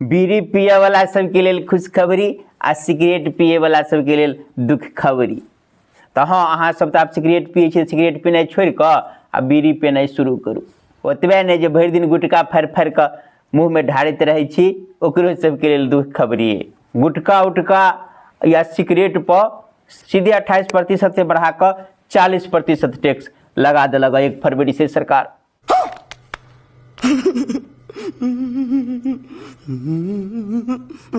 बीड़ी पिए वाला सबके लेल खुशखबरी आ सिगरेट पिए वाला सबके लेल दुखखबरी। तऽ हँ, अहाँ सब तऽ आब सिगरेट पिए छी, सिगरेट पिनाइ छोड़ि कऽ आ बीड़ी पिनाइ शुरू करू। ओतबे नहि, जे भरि दिन गुटखा फाड़ि फाड़ि कऽ मुँहमे ढारैत रहै छी, ओकरो सबके लेल दुखखबरी। गुटखा उटखा या सिगरेट पर सीधे 28% से बढ़ा कऽ 40% टैक्स लगा देलक 1 फरवरी से सरकार।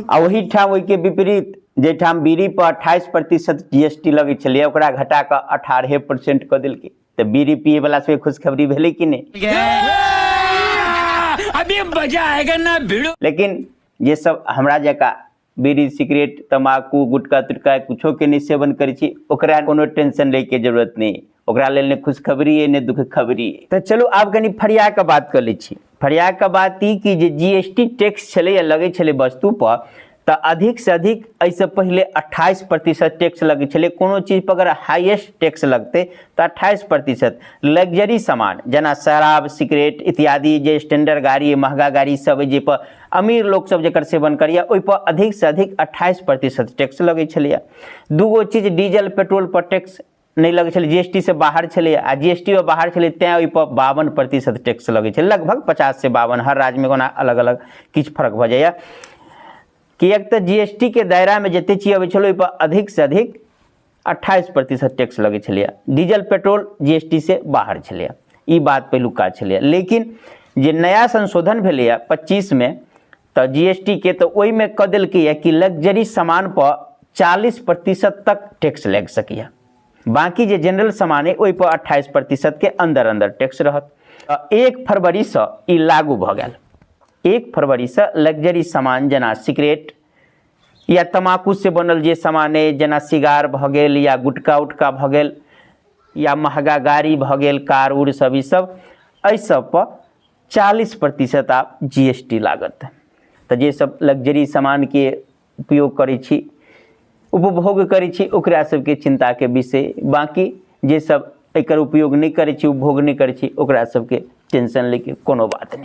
आ ओहिठाम ओहिके विपरीत जाहिठाम बीड़ी पर 28% GST लगै छलैए, ओकरा घटा कऽ 18% कऽ देलकै। तऽ बीड़ी पिए वाला सबके खुशखबरी भेलै कि नहि? अभी मजा आएगा ना भिड़ो। लेकिन जे सब हमरा जकाँ बीड़ी सिगरेट तम्बाकू गुटखा तुटका कुछो के नहि सेवन करै छी, ओकरा कोनो टेंशन लैके जरूरत नहि, ओकरा लेल नहि खुशखबरी अइ नहि दुखखबरी। तऽ चलू आब कनि फरिया कऽ बात कऽ लै छी। फरिया कऽ बात ई कि जे GST tax छलैए लगै छलै वस्तु पर, तऽ अधिक से अधिक एहिसँ पहिले 28% टैक्स लगै छलै। कोनो चीज पर अगर हाईएस्ट टैक्स लगतै तऽ 28%। लग्जरी सामान जेना शराब सिगरेट इत्यादि, जे स्टैंडर्ड गाड़ी महगा गाड़ी सब अइ, जाहिपर अमीर लोक सब जकर सेवन करैए, ओहिपर अधिक से अधिक 28% टैक्स लगै छलैए। दूगो चीज डीजल पेट्रोल पर टैक्स नहि लगै छलै, GST से बाहर छलै, आ GST मे बाहर छलै तैं ओहिपर 52% टैक्स लगै छलै, लगभग 50 से 52, हर राज्यमे ओना अलग-अलग किछु फर्क भऽ जाइए। किएक तऽ GST के दायरामे जते चीज अबै छलै ओहिपर अधिक से अधिक 28% टैक्स लगै छलैए। डीजल पेट्रोल GST से बाहर छलैए, ई बात पहिलुका छलैए। लेकिन जे नया संशोधन भेलैए 25 मे तऽ GST के, तऽ ओहिमे कऽ देलकैए कि लग्जरी सामान पर 40% तक टैक्स लागि सकैए, बाकी जे जनरल सामान अइ ओहिपर 28% के अंदर अंदर टैक्स रहत। 1 फरवरीसँ ई लागू भऽ गेल। 1 फरवरीसँ लग्जरी सामान जेना सिगरेट या तम्बाकू से बनल जे सामान अइ, जेना सिगार भऽ गेल या गुटखा उटका भऽ गेल या महगा गाड़ी भऽ गेल, कार उर सब, ई सब, एहि सब पर 40% आब GST लागत। तऽ जे सब लग्जरी सामानके उपयोग करै छी, उपभोग करै छी, ओकरा सबके चिन्ताके विषय। बाकी जे सब एकर उपयोग नहि करै छी, उपभोग नहि करै छी, ओकरा सबके टेंशन लैके कोनो बात नहि।